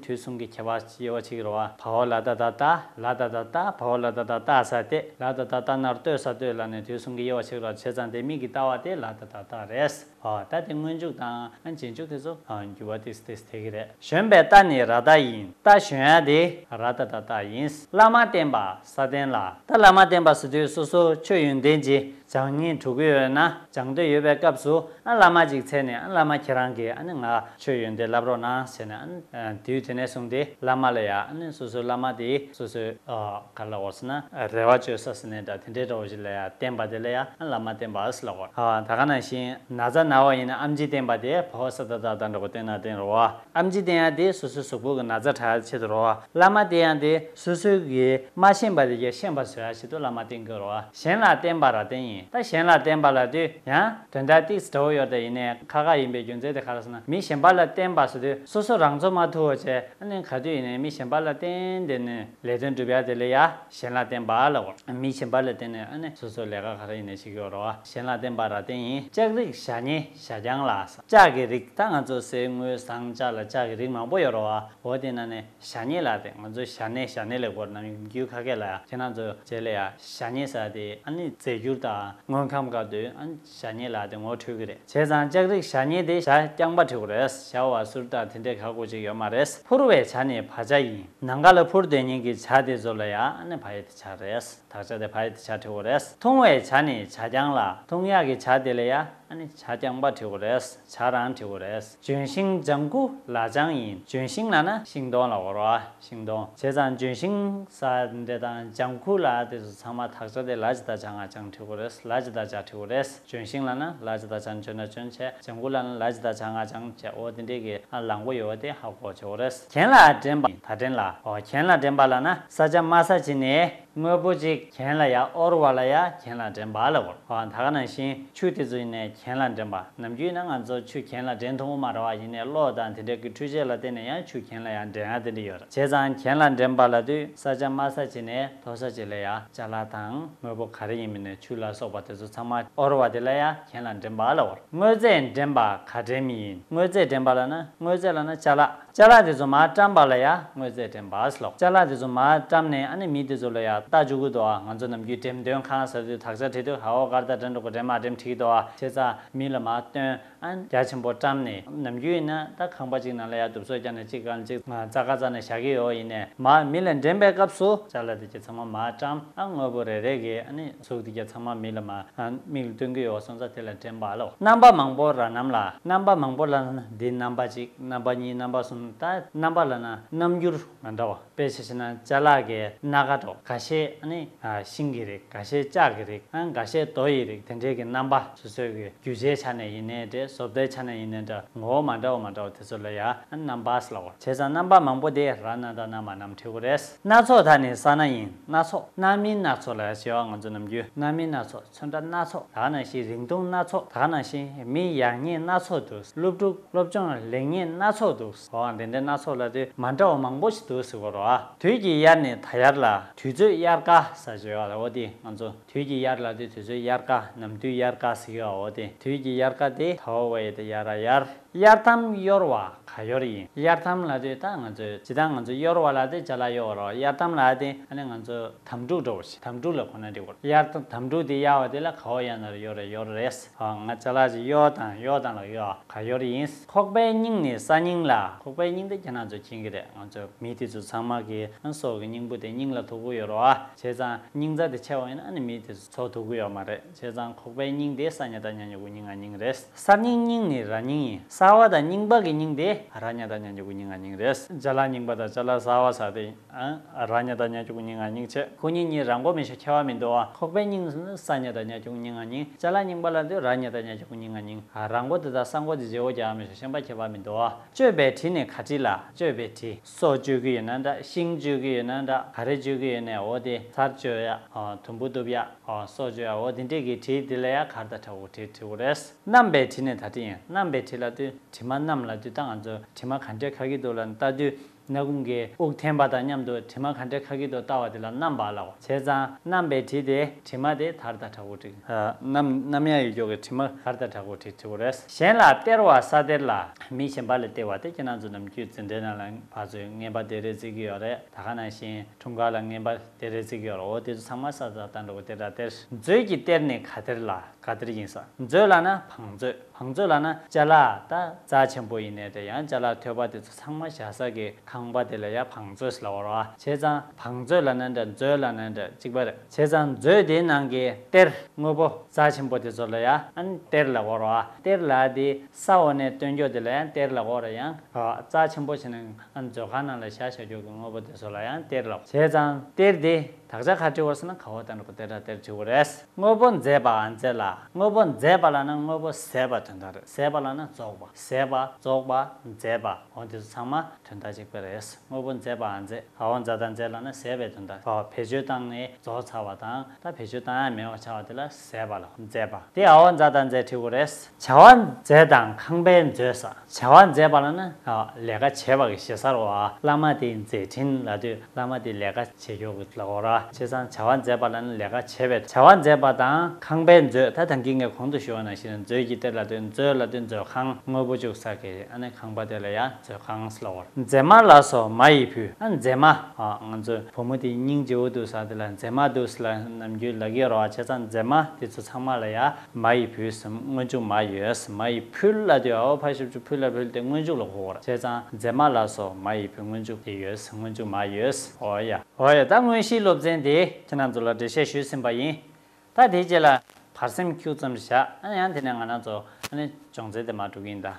དུས་གསུམ་གྱི་ཁྱད་པར་དབྱེ་བ་ཕྱེ་གི་རེད་བ། བའོ་ལ་ད་ད་ད། ལ་ད་ད་ད། བའོ་ལ་ད་ད་ད་ཟེར་ཏེ། ལ་ད་ད་ད་ནར་ལྟོས་ས་ལྟོས་ལབ་ནས་དུས་གསུམ་གྱི་དབྱེ་བ་ཕྱེ་གི་རེད་བ། བྱས་ཙང་དེ་མིག་གིས་ལྟ་བ་དེ་ལ་ད་ད་ད་རེད། ཨོ། ད་དེ་སྔོན་འཇུག་དང་ཨ་རྗེས་འཇུག་དེ་ཚོ་ཨ་འགྱུར་བ་ཏིས་ཏིས་ཐེབས་ཀྱི་རེད། བཞོན་པའི་རྟ་ནི་ར་རྟ་ཡིན། རྟ་བཞོན་ཡ་དེ་ར་རྟ་རྟ་རྟ་ཡིན། བླ་མ་བསྟེན་པ་ས་སྟེང་ལ། ད་བླ་མ་བསྟེན་པ་ཟེར་དུས་སོ་སོ་ཆོས་ཡོན་ཏན་ཅན་སྦྱང་སྙིང་འདོད་ཀྱི་ཡོད་ན། སྦྱང་འདོད་ཡོད་པའི་སྐབས་སུ་ཨ་བླ་མ་ཅིག་འཚོལ་ནས། ཨ་བླ་མ་ཁྱེད་རང་གིས་ཨ་ནི་ང་ཆོས་ཡོན་ཏན་བསླབ་རོགས་གནང་ཟེར་ནས། ཨ་དུས་དེ་ནས་བཟུང་སྟེ་བླ་མ་ལ་ཡ། ཨ་ནི་སོ་སོའི་བླ་མ་དེ་སོ་སོའི་ཨ། ག་ལ་འོ་ཟེར་ན་རེ་བ་བཅོལ་ས་ཟེར་ནས་འདྲ། དེ་འདྲའི་འདྲ་བོ་ཞིག་ལ་ཡ་བསྟེན་པ་དེ་ལ་ཡ་བླ་མ་བསྟེན་པ་ཟེར་ལབ་དགོས། ཨ་ད་ག་ནང་བཞིན་ན་ཚ་ན་བ་ཡིན་ན་ཨམ་ཆི་བསྟེན་པ་དེ་བའོ་ས་ད་ད་ད་འདྲ་བོ་བསྟེན་ན་བསྟེན་རོ་བ། ཨམ་ཆི་བསྟེན་ཡ་དེ་སོ་སོའི་གཟུགས་པོ་གི་ན་ཚ་དྲག་ཡ་ཆེད་དུ་རོ་བ། བླ་མ་བསྟེན་ཡ་དེ་སོ་སོའི་གི་མ་ཤེས་པ་དེ་ག་ཤེས་པ་བཟོ་ཡ་ཆེད་དུ་བླ་མ་བསྟེན་དགོས་རོ་བ། གཞན་ལ་བསྟེན་པ་ར་བསྟེན་ཡིན། ད་གཞན་ལ་བསྟེན་པ་ལབ་དུས་ཡང་དོན་དག་ཏིག་ཙམ་འདྲ་བོ་ཡོད་རེད། ཡིན་ནའི་ཁ་ཁ་ཡིན་པའི་རྒྱུ་མཚན་དེ་ག་རེ་ཟེར་ན། མི་གཞན་པ་ལ་བསྟེན་པ་ཟེར་དུས་སོ་སོ་རང་ཚོ་མ་ཐུབ་པ་བྱས། ཨ་ནི་ག་དུས་ཡིན་ནའི་མི་གཞན་པ་ལ་བསྟེན་བསྟེན་ནས། ལས་དོན་སྒྲུབ་ཡ་དེ་ལ་ཡ་གཞན་ལ་བསྟེན་པ་ལབ་དགོས། མི་གཞན་པ་ལ་བརྟེན་ནས་ཨ་ནི་སོ་སོའི་ལས་ཀ་ག་རེ་ཡིན་ནའི་བྱེད་ཀྱི་ཡོད་རེད་བ། གཞན་ལ་བརྟེན་པ་ར་བརྟེན་ཡིན། ལྕགས་རིགས་བྱ་ཉེས་བྱ་རྐྱང་ལ། ལྕགས་ཀྱི་རིགས་ད་ང་ཚོ་གསེར་དངུལ་ཟངས་ལྕགས་ལ་ལྕགས་ཀྱི་རིགས་མང་པོ་ཡོད་རེད་བ། འོ་དེ་ནང་ནས་བྱ་ཉེས་ལ་དེ་ང་ཚོ་བྱ་ཉེས་བྱ་ཉེས་ལབ་དགོས། ནམ་རྒྱུན་ཁ་སྐད་ལ་ཡ། ཁྱེད་རང་ཚོ་རྗེས་ལ་ཡ་བྱ་ཉེས་ཟེར་དེ་ཨ་ནི་རྫས་འགྱུར་དང་དངོས་ཁམས་སྐབས་དུས་ཨ་ནི་བྱ་ཉེས་ལ་དེ་ངོ་འཕྲོད་ཀྱི་རེད། བྱས་ཙང་ལྕགས་རིགས་བྱ་ཉེས་དེ་བྱ་རྐྱང་པ་འབྲི་དགོས་རེད། བྱ་བ་ཟུར་དང་དེ་འདྲའི་ཁག་པོ་ཅིག་ཡོད་མ་རེད། འཕུར་བའི་བྱ་ནི་བ་བྱ་ཡིན། ནམ་མཁའ་ལ་འཕུར་སྡོད་མཁན་གྱི་བྱ་དེ་ཚོ་ལ་ཡ་ཨ་ནི་བ་ཡ་དེ་བྱ་རེད། དག་ཆ་དེ་བ་ཡ་དེ་བྱ་འབྲི་དགོས་རེད། འཐུང་བའི་བྱ་ནི་བྱ་རྐྱང་ལ། འཐུང་ཡག་གི་བྱ་དེ་ལ་ཡ་ཨ་ནི་བྱ་རྐྱང་པ་འབྲི་དགོས་རེད། བྱ་རང་འབྲི་དགོས་རེད། ལྗོན་ཤིང་ལྗང་ཁུ་ལ་ལྗང་ཡིན། ལྗོན་ཤིང་ལབ་ན་ཤིང་སྡོང་ལབ་དགོས་རེད་བ། ཤིང་སྡོང་། བྱས་ཙང་ལྗོན་ཤིང་ཟེར་འདྲ་དང་ལྗང་ཁུ་ལབ་དེ་ཚོ་ཚང་མ་དག་ཆ་དེ་ལ་ཇི་བཏགས་ལྗ་ང་ལྗང་འབྲི་དགོས་རེད། ལ་ཇི་བཏགས་ལྗ་འབྲི་དགོས་རེད། ལྗོན་ཤིང་ལབ་ན་ལ་ཇི་བཏགས་ལྗ་ན་ལྗོན་ན་ལྗོན་བྱས། ལྗང་ཁུ་ལབ་ན་ལ་ཇི་བཏགས་ལྗ་ང་ལྗང་བྱས། འོ་དེ་འདྲའི་གི་ཨ་ལངས་པོ་ཡོད་པ་དེ་ཧ་གོ་ཆོག་རེད། གྱེན་ལ་འདྲེན་པ་ད་འདྲེན་ལ། འོ་གྱེན་ལ་འདྲེན་པ་ལབ་ན་ས་ཆ་དམའ་ས་ཅིག་ནས་དངོས་པོ་ཅིག་གྱེན་ལ་ཡ་དབོར་བ་ལ་ཡ་གྱེན་ལ་འདྲེན་པ་ལབ་དགོས། འོ་ད་ག་ནང་བཞིན་ཆུ་དེ་ཚོ་ཡིན་ནའི་གྱེན་ལ་འདྲེན་པ། ནམ་རྒྱུན་ན་ང་ཚོ་ཆུ་གྱེན་ལ་འདྲེན་ཐུབ་ཀྱི་མ་རེད་བ། ཡིན་ནའི་གློག་དང་དེ་འདྲའི་གི་འཕྲུལ་ཆས་ལ་བརྟེན་ནས་ཡང་ཆུ་གྱེན་ལ་ཡང་འདྲེན་ཡ་དེ་འདྲ་ཡོད་རེད། བྱས་ཙང་གྱེན་ལ་འདྲེན་པ་ལབ་དུས་ས་ཆ་དམའ་ས་ཅིག་ནས་མཐོ་ས་ཅིག་ལ་ཡ་ཅ་ལག་དང་དངོས་པོ་ག་རེ་ཡིན་མིན་ནས་ཆུ་ལ་སོགས་པ་དེ་ཚོ་ཚང་མ་དབོར་བ་དེ་ལ་ཡ་གྱེན་ལ་འདྲེན་པ་ལབ་དགོས། དངོས་རྫས་འདྲེན་པ་ག་འདྲེན་མི་ཡིན། དངོས་རྫས་འདྲེན་པ་ལབ་ན། དངོས་རྫས་ལབ་ན་ཅ་ལག་ཅ་ལག་དེ་ཚོ་མར་བཀྲམ་པ་ལ་ཡ་དངོས་རྫས་འདྲེན་པ་ཟེར་ལབ། ཅ་ལག་དེ་ཚོ་མར་བཀྲམ་ནས་ཨ་ནི་མི་དེ་ཚོ་ལ་ཡ་ལྟ་འཇུག་གི་འདུག་ཨ། ང་ཚོ་ནམ་རྒྱུན་འགྲེམས་སྟོན་ཁང་ཟེར་དུས་དག་ཆ་བྲིས་དུས་ཧ་འོ་ཀར་ད་འགྲེམས་འགྲོ་གི་འགྲེམས་མ་འགྲེམས་བྲིས་ཀྱི་འདུག་ཨ། བྱས་ཙང་མི་ལ་མར་སྟོན། ཨ་རྒྱ་ཆེན་པོ་བཀྲམ་ནས། ནམ་རྒྱུན་ཡིན་ན་ད་ཁང་པ་གཅིག་ནང་ལ་ཡ་དུབ་སོ་བརྒྱབ་ནས་གཅིག་གང་གཅིག་རྩྭ་ཁ་རྩ་ནས་བཞག་གི་ཡོད། ཡིན་ནའི་མར་མི་ལ་འགྲེམས་པའི་སྐབས་སུ་ཅ་ལག་དེ་གྱ་ཚང་མ་མར་བཀྲམ། ཨ་དངོས་པོ་རེ་རེ་གི་ཨ་ནི་གཟུགས་དེ་གྱ་ཚང་མ་མི་ལ་མར་ཨ་མིག་ལ་སྟོན་གྱི་ཡོད་སོང་ཙང་དེ་ལ་འགྲེམས་པ་ལབ། རྣམ་པ་མང་པོ་ར་རྣམ་ལ། རྣམ་པ་མང་པོ་ལབ་ན་འདི་རྣམ་པ་གཅིག་རྣམ་པ་གཉིས། རྣམ་པ་གསུམ། ད་རྣམ་པ་ལབ་ན་རྣམ་འགྱུར་མ་འདྲ་བ། དཔེ་ཆ་བཞག་ན་ཅ་ལག་གི་སྣ་ཁ་འདྲ་བ། འགའ་ཤས་ཨ་ནི་ཤིང་གི་རིགས། འགའ་ཤས་ལྕགས་ཀྱི་རིགས། ཨ་འགའ་ཤས་རྡོ་ཡི་རིགས། དེ་འདྲའི་གི་རྣམ་པ་སོ་སོའི་གི་རྒྱུ་ཆའི་ཆ་ནས་ཡིན་ནའི་འདྲ། བཟོ་ལྟའི་ཆ་ནས་ཡིན་ནའི་འདྲ། ངོ་བོ་མ་འདྲ་བ་མ་འདྲ་བ་དེ་ཚོ་ལ་ཡ་ཨ་རྣམ་པ་ཟེར་ལབ་པ། བྱས་ཙང་རྣམ་པ་མང་པོ་དེ་ར་ན་ད་ན་མ་རྣམ་འབྲི་དགོས་རེད། སྣ་ཚོགས་ད་ནི་ས་ན་ཡིན། སྣ་ཚོགས། སྣ་མིན་སྣ་ཚོགས་ལ་ཡ་ཞེས་པ་ང་ཚོ་ནམ་རྒྱུན་སྣ་མིན་སྣ་ཚོགས། ཚོན་ཁྲ་སྣ་ཚོགས། ད་ག་ནང་བཞིན་རིང་ཐུང་སྣ་ཚོགས། ད་ག་ནང་བཞིན་མི་ཡག་ཉེས་སྣ་ཚོགས་འདུག་སློབ་ཕྲུག་སློབ་སྦྱོང་ལེགས་ཉེས་སྣ་ཚོགས་འདུག་འོ་དེ་འདྲའི་སྣ་ཚོགས་ལབ་དུས་མ་འདྲ་བ་མང་པོ་ཞིག་འདུག་ཟེར་གོ་རོ། ཨ་དུས་ཀྱི་དབྱར་ནི་ད་དབྱར་ལ། དུས་ཚོད་དབྱར་ཁ་ཟེར་ཞོར་ལ། འོ་དེ་ང་ཚོ་དུས་ཀྱི་དབྱར་ལབ་དུས་དུས་ཚོད་དབྱར་ཁ། ནམ་དུས་དབྱར་ཁ་ཟེར་གི་ཡོད། འོ་དེ་དུས་ཀྱི་དབྱར་ཁ་དེ་ད་འོ་བ་ཡེ་དེ་དབྱར་ར་དབྱར། དབྱར་ཐམ་གཡོར་བ་ག་གཡོར་ཡིན། དབྱར་ཐམ་ལབ་དུས་ད་ང་ཚོས་ཇི་ལྟར་ང་ཚོ་གཡོར་བ་ལབ་དུས་ཅ་ལག་གཡོར་བ་རོ། དབྱར་ཐམ་ལབ་དེ་ཨ་ནི་ང་ཚོ་དམ་ཕྲུག་འདྲ་བོ་ཞིག་དམ་ཕྲུག་ལ་གོ་ན་འགྲིག་གོ། དབྱར་ཐམ་དམ་ཕྲུག་དེ་གཡར་བ་དེ་ལ་ག་འོ་ཡ་ན་ར་གཡོར་རེ་གཡོར་རེད། ཨ་ང་ཅ་ལག་ཅིག་གཡོར་དང་གཡོར་དང་ལ་གཡོར་ག་གཡོར་ཡིན། ཁོག་པའི་སྙིང་ནི་ས་སྙིང་ལ། ཁོག་པའི་སྙིང་དེ་ཁྱེད་རང་ཚོ་མཁྱེན་གི་རེད། ང་ཚོ་མི་དེ་ཚོ་ཚང་མ་གི་ཨ་སྲོག་གི་སྙིང་པོ་དེ་སྙིང་ལ་ཐུག་གི་ཡོད་རེད་བ། བྱས་ཙང་སྙིང་རྩ་དེ་ཆད་པ་ཡིན་ན་ཨ་ནི་མི་དེ་ཚོ་འཚོ་ཐུབ་ཀྱི་ཡོད་མ་རེད། བྱས་ཙང་ཁོག་པའི་སྙིང་དེ་ས་ཉ་ད་ཉ་ཉོ་གུ་སྙིང་ང་སྙིང་རེད། གསར་རྙིང་སྙིང་ནི་ར་རྙིང་ཡིན། གསར་བ་དང་རྙིང་པ་གི་སྙིང་དེ་ ར་ཉ་བཏགས་ཉ་མགྱོགས་ཀྱུ་ཉི་ང་ཉིང་རེད། ཅ་ལག་རྙིང་པ་དང་ཅ་ལག་གསར་བ་ཟེར་དེ། ཨ། ར་ཉ་བཏགས་ཉ་མགྱོགས་ཀྱུ་ཉི་ང་ཉིང་བྱས། ཁོ་གཉིས་གཉིས་ར་མགོ་མི་ཤ་ཁྱད་པར་མི་འདུག་ཨ། ཁོག་པའི་སྙིང་ས་ཉ་བཏགས་ཉ་མགྱོགས་ཀྱུ་ཉི་ང་ཉིང་། ཅ་ལག་རྙིང་པ་ལབ་དུས་ར་ཉ་བཏགས་ཉ་མགྱོགས་ཀྱུ་ཉི་ང་ཉིང་། ཨ། ར་མགོ་དེ་དང་ས་མགོ་དེ་བརྗེ་བོ་རྒྱག་མི་ཤ་ཤན་པ་ཁྱད་པར་མི་འདུག་ཨ། གཅོད་པའི་དྲི་ནི་ག་དྲི་ལ། གཅོད་པའི་དྲི། སོ་གཅོད་ཀྱི་ཡོད་ན་འདྲ། ཤིང་གཅོད་ཀྱི་ཡོད་ན་འདྲ། ག་རེ་གཅོད་ཀྱི་ཡོད་ནའི་འོ་དེ། ཚར་གཅོད་ཡ། ཨ། དུམ་བུ་གཏུབ་ཡ། ཨ། སོ་གཅོད་ཡ། འོ་དེ་འདྲས་ཀྱི་དྲི་དེ་ལ་ཡ་གར་དང་དྲག་པོ་དྲི་དྲི་བོ་རེད། མནམ་པའི་དྲི་ནི་ད་དྲི་ཡིན། མནམ་པའི་དྲི་ལབ་དུས་དྲི་མ་མནམ་ལབ་དུས་ད་ང་ཚོ་དྲི་མ་ག་འདྲས་ཁ་གི་འདུག་ལ་ལྟ་དུས། སྣ་ཁུང་གི་དབུགས་འཐེན་པ་དང་མཉམ་དུ་དྲི་མ་ག་འདྲས་ཁ་གི་འདུག་ལྟ་བ་དེ་ལ་མནམ་པ་ལབ། བྱས་ཙང་མནམ་པའི་དྲི་དེ། དྲི་མ་དེ་དར་དང་དྲག་པོ་དྲི། ཨ། མནམ་མནམ་ཡ་ཡོད་ཀྱོག་གི་དྲི་མ་དར་དང་དྲག་པོ་དྲི་དྲི་བོ་རེད། གཞན་ལ་སྟེར་བ་ས་སྟེར་ལ། མི་གཞན་པ་ལ་སྟེར་བ་དེ་ཁྱེད་རང་ཚོ་ནམ་རྒྱུན་འཛིན་གྲྭའི་ནང་ལ་ཕར་ཚུར་རྔན་པ་སྟེར་རེས་བརྩི་གི་ཡོད་རེད། ད་ག་ནང་བཞིན་འཁྲུངས་སྐར་ལ་རྔན་པ་སྟེར་རེས་བརྩི་གི་ཡོད་རེད། འོ་དེ་ཚོ་ཚང་མ་ས་དང་ད་འགྲོ་གི་སྟེར་དང་སྟེར། མཛོད་ཀྱི་སྟེར་ནི་ག་སྟེར་ལ། ག་སྟེར་ཡིན་ས། མཛོད་ལབ་ན་བང་མཛོད། བང་མཛོད་ལབ་ན་ཅ་ལག་ད་རྩ་ཆེན་པོ་ཡིན་ནའི་དེ་ཡང་ཅ་ལག་ཐོད་པ་དེ་ཚོ་ཚང་མ་བཞག་ས་གི་ཁང་པ་དེ་ལ་ཡ་བང་མཛོད་ལབ་པ་རེད། བྱས་ཙང་བང་མཛོད་ལབ་ན་འདྲ། མཛོད་ལབ་ན་འདྲ། གཅིག་པ་རེད། བྱས་ཙང་མཛོད་དེའི་ནང་གི་གཏེར་དངོས་པོ་རྩ་ཆེན་པོ་དེ་ཚོ་ལ་ཡ་ཨ་ནི་གཏེར་ལབ་པ་རེད། གཏེར་ལབ་དེ་ས་འོག་ནས་བཏོན་རྒྱུ་དེ་ལ་ཡང་གཏེར་ལབ་པ་རེད། ཡང་རྩ་ཆེན་པོ་བྱས་ནས་ཨ་ནི་མཛོད་ཁང་ནང་ལ་བཞག་བཞག་རྒྱུ་གི་དངོས་པོ་དེ་ཚོ་ལ་ཡང་གཏེར་ལབ། བྱས་ཙང་གཏེར་དེ་དག་ཆ་ག་རེ་བྲི་བ་ཟེར་ན་ག་བ་དང་འགྲོ་གི་སྟེར་དང་སྟེར་བྲི་བ་རེད། དངོས་པོ་མཛེས་པ་འ་མཛེས་ལ། དངོས་པོ་མཛེས་པ་ལབ་ན་དངོས་པོ་ཟད་པ་དོན་དག་རེད། ཟད་པ་ལབ་ན་རྫོགས་པ། ཟད་པ་རྫོགས་པ་མཛེས་པ། འོ་འདི་ཚོ་ཚང་མ་དོན་དག་གཅིག་པ་རེད། དངོས་པོ་མཛེས་པ་འ་མཛེས། འ་འོག་ཛ་དང་མཛེས་ལབ་ན་ཟད་པའི་དོན་དག། འོ་བེད་སྤྱོད་བཏང་ནས་རྫོགས་ཚར་བ་དང་ད་བེད་སྤྱོད་བཏང་ཡ་མེད་པ་ཆགས་པ་དེ་ལ་ཟད་པ་ལབ། མཛེས་པ་དེ་འ་འོག་ཛ་དང་མཛེས་བྲི་བ་རེད། བྱ་བ་མཛད་དང་ཁང་པའི་མཛོད་ས། བྱ་བ་མཛད་པ་ལབ་ན་ལས་ཀ་བྱེད་པ་གི་ཞེ་ས་རེད་བ། བླ་མ་དེའི་མཛད་འཕྲིན་ལབ་དུས་བླ་མ་དེ་ལས་ཀ་བྱེད་ཀྱོག་གི་ལབ་དགོས་རེད། བྱས་ཙང་བྱ་བ་མཛད་པ་ལབ་ན་ལས་ཀ་བྱེད་པའི། བྱ་བ་མཛད་པ་དང་ཁང་པའི་མཛོད། ད་ད་གིན་ངས་གོང་དུ་ཞུས་པ་ནང་བཞིན་མཛོད་ཀྱི་གཏེར་ལབ་དུས་མཛོད་ལབ་དུས་མཛོད་ཁང་། དངོས་པོ་བཅུག་ས་གི་ཨ་ནི་ཁང་པ་དེ་ལ་ཡ་མཛོད་ཁང་ལབ་དགོས་རེད། མཛེས་མ་ལ་སོགས་མ་ཡི་བུ། ཨ་མཛེས་མ། ཨ་ང་ཚོ་བུ་མོ་དེ་སྙིང་རྗེ་བོ་འདུག་ས་དེ་ལ་མཛེས་མ་འདུག་ས་ལ་ནམ་རྒྱུན་ལབ་ཀྱི་ཡོད་རེད་བ། བྱས་ཙང་མཛེས་མ་དེ་ཚོ་ཚང་མ་ལ་ཡ་མ་ཡི་བུ་ཟེར། སྔོན་འཇུག་མ་ཡོད། མ་ཡི་བུ་ལབ་དུས་འ་འོག་ཕ་ཞབས་ཀྱུ་བུ་ལ་བུ་དེ་སྔོན་འཇུག་ལ་གོ་དགོས་རེད། བྱས་ཙང་མཛེས་མ་ལ་སོགས་མ་ཡི་བུ། སྔོན་འཇུག་དེ་ཡོད། སྔོན་འཇུག་མ་ཡོད། འོ་ཡ། འོ་ཡ། ད་དངོས་གཞིའི་སློབ་ཚན་དེ་ཁྱེད་རང་ཚོ་ལ་འགྲེལ་བཤད་ཞུས་ཟིན་པ་ཡིན། ད་དེའི་རྗེས་ལ་བར་སེམས་ཁྱུག་ཙམ་བཞག་ཨ་ནི་ཡང་དེ་ནས་ང་རང་ཚོ་ཨ་ནི་སྦྱོང་ཚན་དེ་མར་འགྲོ་གི་ཡིན་ད།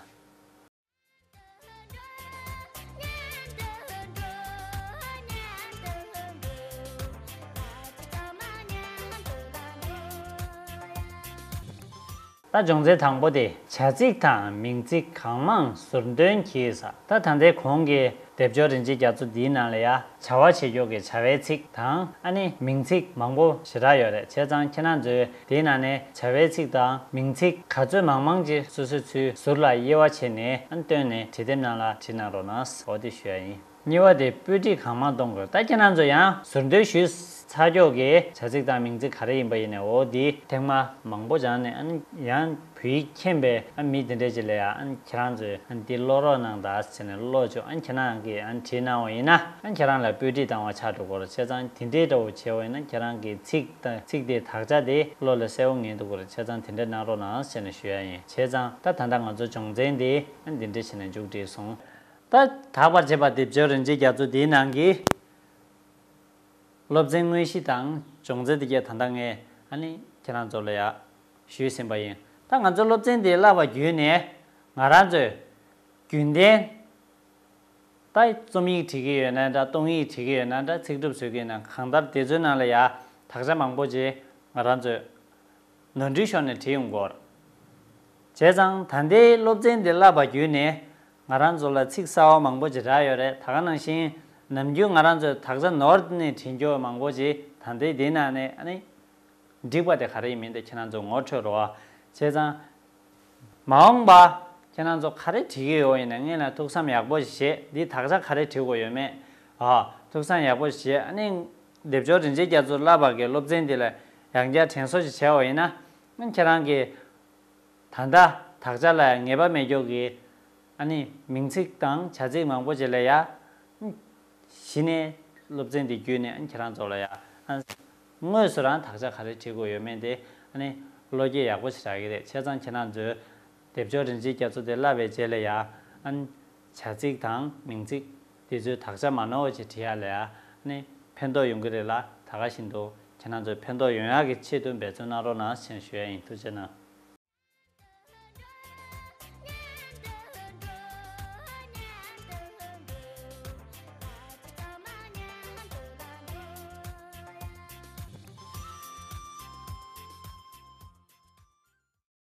ད་སྦྱོང་ཚན་དང་པོ་དེ་བྱ་ཚིག་དང་མིང་ཚིག་གང་མང་ཟུར་འདོན་གྱིས། ད་ད་ལྟའི་གོང་གི་སྡེབ་སྦྱོར་རིན་ཆེན་རྒྱ་མཚོ་འདིའི་ནང་ལ་ཡ་བྱ་བ་བྱེད་ཀྱོག་གི་བྱ་བའི་ཚིག་དང་ཨ་ནི་མིང་ཚིག་མང་པོ་ཞེ་དྲག་ཡོད་རེད། བྱས་ཙང་ཁྱེད་རང་ཚོས་དེའི་ནང་ནས་བྱ་བའི་ཚིག་དང་མིང་ཚིག་ག་ཚོད་མང་མང་ཅིག་སོ་སོ་ཚོའི་ཟུར་ལ་དབྱེ་བ་ཕྱེ་ནས་ཨ་ནི་བཏོན་ནས་བྲིས་དེབ་ནང་ལ་བྲིས་གནང་རོགས་གནང་། འོ་དེ་ཞུ་ཡ་ཡིན། གཉིས་པ་དེ་སྤུས་སྒྲིག་གང་མང་གཏོང་དགོས། ད་ཁྱེད་རང་ཚོ་ཡང་ཟུར་འདོན་ཞུས་ཚར་ཀྱོག་གི་བྱ་ཚིག་དང་མིང་ཚིག་ག་རེ་ཡིན་པ་ཡིན་ནའི་འོ་དེ་ཐེངས་མ་མང་པོ་སྦྱངས་ནས་ཨ་ནི་ཡང་བོད་ཡིག་མཁྱེན་པའི་ཨ་མི་དེ་འདྲས་ཅིག་ལ་ཡ་ཨ་ནི་ཁྱེད་རང་ཚོས་ཨ་ནི་འདི་ཀློག་རོགས་གནང་དང་ཟེར་ནས་ཀློག་ཆོག་ཨ་ནི་ཁྱེད་རང་གིས་ཨ་ནི་བྲིས་གནང་བ་ཡིན་ན་ཨ་ནི་ཁྱེད་རང་ལ་སྤུས་སྒྲིག་བཏང་བ་ཆགས་འགྲོ་གི་རེད། བྱས་ཙང་དེ་འདྲའི་འདྲ་བོ་བྱས་པ་ཡིན་ན་ཁྱེད་རང་གིས་ཚིག་དང་ཚིག་དེའི་དག་ཆ་དེ་བློ་ལ་གསལ་བོ་ངེས་འདུག་གི་རེད། བྱས་ཙང་དེ་འདྲ་གནང་རོགས་གནང་ཟེར་ནས་ཞུ་ཡ་ཡིན། བྱས་ཙང་ད་ད་ལྟ་ང་ཚོ་སྦྱོང་ཚན་འདི་ཨ་ནི་འདི་འདྲ་བྱས་ནས་མཇུག་བསྒྲིལ་སོང་། ད་དག་པར་བྱེད་པ་སྡེབ་སྦྱོར་རིན་ཆེན་རྒྱ་མཚོ་འདིའི་ནང་གི་སློབ་ཚན་དངོས་གཞི་དང་སྦྱོང་ཚན་འདི་གས་ད་ལྟ་ངས་ཨ་ནི་ཁྱེད་རང་ཚོ་ལ་ཡ་ཞུས་ཟིན་པ་ཡིན། ད་ང་ཚོ་སློབ་ཚན་འདི་བསླབ་པ་བརྒྱུད་ནས་ང་རང་ཚོས་རྒྱུན་ལྡན་ད་རྩོམ་ཡིག་བྲིས་ཀྱི་ཡོད་ན་འདྲ། གཏོང་ཡིག་བྲིས་ཀྱི་ཡོད་ན་འདྲ། ཚིག་གྲུབ་བཟོ་གི་ཡོད་ན་གང་ལྟར་དེ་ཚོའི་ནང་ལ་ཡ་དག་ཆ་མང་པོ་ཅིག་ང་རང་ཚོས་ནོར་འཁྲུལ་ཤོར་ནས་བྲིས་ཡོང་གི་ཡོད་རེད། བྱས་ཙང་ད་ལྟའི་སློབ་ཚན་འདི་བསླབ་པ་བརྒྱུད་ནས་ང་རང་ཚོ་ལ་ཚིག་གསར་བ་མང་པོ་ཅིག་རག་ཡོད་རེད། ད་ག་ནང་བཞིན་ནམ་རྒྱུན་ང་རང་ཚོས་དག་ཆ་ནོར་ནས་བྲིས་རྒྱུ་མང་པོ་ཅིག་ད་ལྟའི་འདི་ནང་ནས་ཨ་ནི་འགྲིག་པ་དེ་ག་རེ་ཡིན་མིན་དེ་ཁྱེད་རང་ཚོ་ངོ་འཕྲོད་རོགས། བྱས་ཙང་མ་འོངས་པ་ཁྱེད་རང་ཚོ་ག་རེ་བྲིས་ཀྱི་ཡོད་ཡིན་ན་སྔོན་ལ་ཐུགས་བསམ་ཡག་པོ་ཞིག་བཞེས། འདི་དག་ཆ་ག་རེ་བྲིས་དགོས་ཡོད་མེད། ཨ། ཐུགས་བསམ་ཡག་པོ་ཞིག་བཞེས། ཨ་ནི་སྡེབ་སྦྱོར་རིན་ཆེན་རྒྱ་མཚོ་བསླབ་པ་གི་སློབ་ཚན་འདི་ལ་ཡང་བསྐྱར་དྲན་གསོ་ཞིག་བྱས་པ་ཡིན་ན་ཨ་ནི་ཁྱེད་རང་གིས་ད་ལྟ་དག་ཆ་ལ་ངེས་པ་མེད་རྒྱུ་གི་ཨ་ནི་མིང་ཚིག་དང་བྱ་ཚིག་མང་པོ་ཅིག་ལ་ཡ། གཞི་ནས་སློབ་ཚན་འདི་བརྒྱུད་ནས་ཁྱེད་རང་ཚོ་ལ་ཡ། དངོས་སུ་རང་དག་ཆ་ག་རེ་བྲིས་དགོས་ཡོད་མེད་དེ་ཨ་ནི་བློ་སྐྱེད་ཡག་པོ་ཞིག་རག་གི་རེད། བྱས་ཙང་ཁྱེད་རང་ཚོས་སྡེབ་སྦྱོར་རིན་ཆེན་རྒྱ་མཚོ་དེ་བསླབ་པའི་རྗེས་ལ་ཡ། ཨ་ནི་བྱ་ཚིག་དང་མིང་ཚིག་དེ་ཚོའི་དག་ཆ་མ་ནོར་བ་ཅིག་བྲིས་ཡ་ལ་ཡ་ཨ་ནི་ཕན་ཐོགས་ཡོང་གི་རེད་ལ། ད་ག་བཞིན་དུ་ཁྱེད་རང་ཚོས་ཕན་ཐོགས་ཡོང་ཡག་གི་ཆེད་དུ་འབད་བརྩོན་གནང་རོགས་གནང་ཞེས་ཞུ་ཡ་ཡིན། ཐུགས་རྗེ་གནང་།